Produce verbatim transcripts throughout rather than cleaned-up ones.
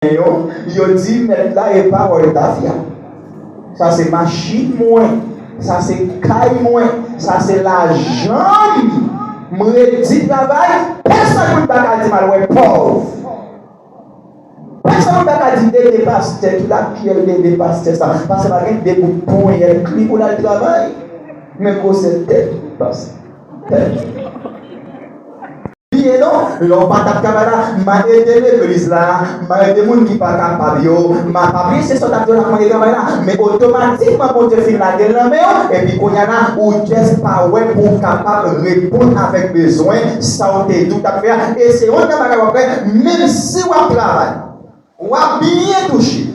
yo, yo di, mèt la e pawòl ta fè. Sa se machin mwen, sa se kay mwen, sa se lajan m. M redi travay, pèsonn moun pa ka di m al wè pòv. Pèsonn pa ka di ede pastè, ki lakyèl ede pastè sa. Pastè pa gen de bout ponyèt li pou l al travay. Men gwosè tèt pastè. Bliye non, lè w pa t ap travay la, m a ede legliz la, m a ede moun ki pa kapab yo, m a pa bliye se sa w t ap di w t ap mande travay la, men otomatikman Bondye fin lage l nan men w, epi kounye a la, ou just pa wè pou w kapab reponn avèk bezwen sa w te di w t ap fè a, e se youn nan bagay w ap fè, menm si w ap travay. W ap byen touche.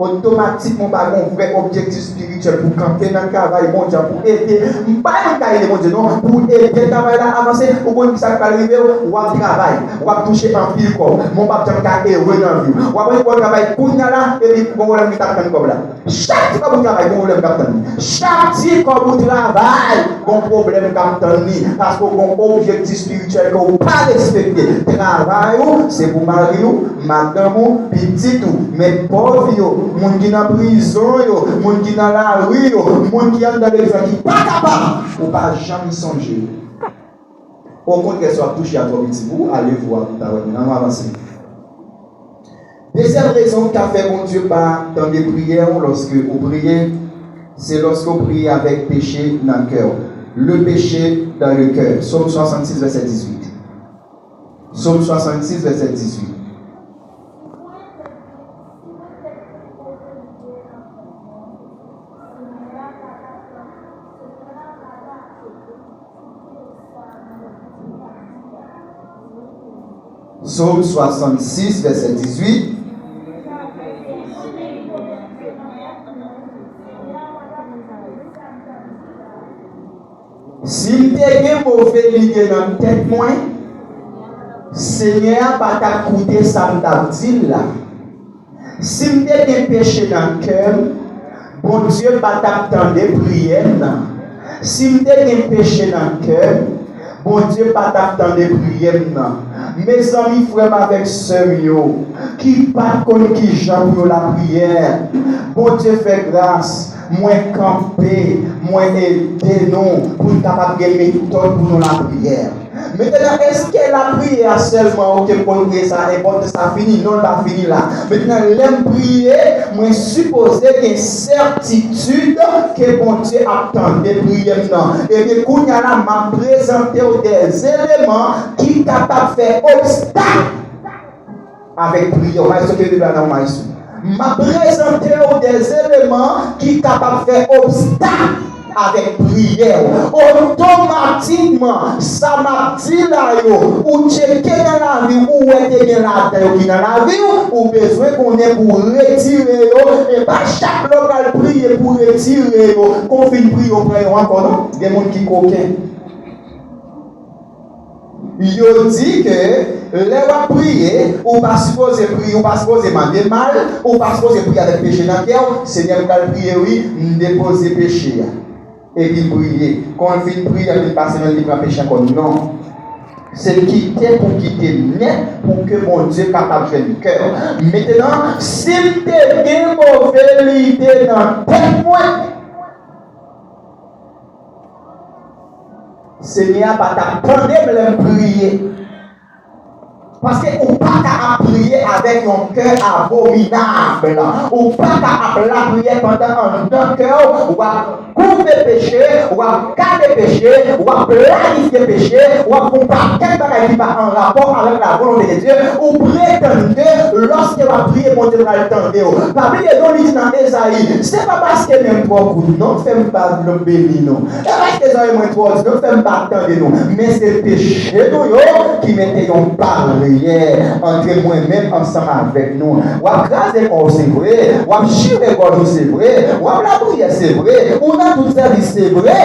Otomatikman, w pa gen yon vrè objektif espirityèl pou kanpe nan travay Bondye an, pou ede. M pa yon ka ede Bondye, non. Pou ede travay la avanse, ou konn ki sa k pral rive w? W ap travay, w ap touche anpil kòb, men w p ap janm ka ere nan vi w. W ap wè w travay kounye a la, epi gon pwoblèm ki t ap tann kòb la. Chak ti kòb ou travay, gon pwoblèm k ap tann li. Chak ti kòb ou travay, gon pwoblèm k ap tann li. Paske w gen yon objektif espirityèl ke w pa respekte. Travay ou, se pou mari w, madanm ou, pitit ou, men pòv yo, moun ki nan prizon yo, moun ki nan lari yo, moun ki anndan legliz la ki pa kapab, ou pa janm sonje yo. Okontrè, si w ap touche a twò piti pou ou, ale vou a pou ta wè, men ann avanse. Dezyèm rezon ki ka fè Bondye pa tande priyè w lòske ou priye, se lòske w priye avèk peche nan kè w. Le péché dans le cœur. Sòm swasannsis, vèsè dizuit. Sòm swasannsis, vèsè dizuit. Sòm swasannsis, vèsè dizuit. Si m te gen move lide nan tèt mwen, Senyè a pa t ap koute sa m t ap di l la. Si m te gen peche nan kè m, Bondye pa t ap tande priyè m nan. Si m te gen peche nan kè m, Bondye pa t ap tande priyè m nan. Mezanmi, frè m avèk sè m yo, ki pa t konn kijan pou yo lapriyè, Bondye fè gras, mwen kanpe, mwen ede nou pou n kapab gen metòd pou nou lapriyè. Mentenan, èske lapriyè a sèlman, oke, m konn priye, sa enpòtan, sa fini? Non, l pa fini la. Mentenan, lè m priye, mwen sipoze gen sètitid ke Bondye ap tande priyè m nan. Ebyen, kounye a la, m ap prezante w de eleman ki kapab fè obstak avèk priyè w. Maestro, kenbe Bibla nan men w, maestro. M ap prezante w de eleman ki kapab fè obstak avèk priyè w. Otomatikman, sa m ap di la yo, ou tcheke nan lavi w, ou wè te gen ladan yo ki nan lavi w, ou bezwen konnen pou w retire yo. E pa chak lè w pral priye pou w retire yo, ke w fin priye, w pran yo ankò, non. Gen moun ki koken. Yo di ke lè w ap priye, ou pa sipoze priye, ou pa sipoze mande mal, ou pa sipoze priye avèk peche nan kè w. Senyè, m pral priye, wi, m depoze peche a. Epi l priye. Kan l fin priye, epi l pase nan li pran peche ankò. Non. Se kite pou kite nèt pou ke Bondye kapab jwenn kè w. Mentenan, si m te gen move lide nan tèt mwen, Senyè a pa t ap tande m lè m priye. Paske ou pa ka ap priye avèk yon kè abominab. Ou pa ka ap lapriyè pandan anndan kè w, w ap koupe peche, w ap gade peche, w ap planifye peche, w ap fè yon pakèt bagay ki pa an rapò avèk lavolonte de Dye. Ou pretann ke lòske w ap priye, Bondye pral tande w. Pa bliye non, li di nan Ezayi, se pa paske men m twò kout non k fè m pa beni nou. E pa paske zòrèy mwen twò di non k fè m pa tande nou. Men se peche nou yo ki mete yon baryè antre mwen menm ansanm avèk nou. W ap kraze kò w, se vre. W ap chire gòj ou, se vre. W ap lapriyè, se vre. Ou nan tout sèvis, se vre.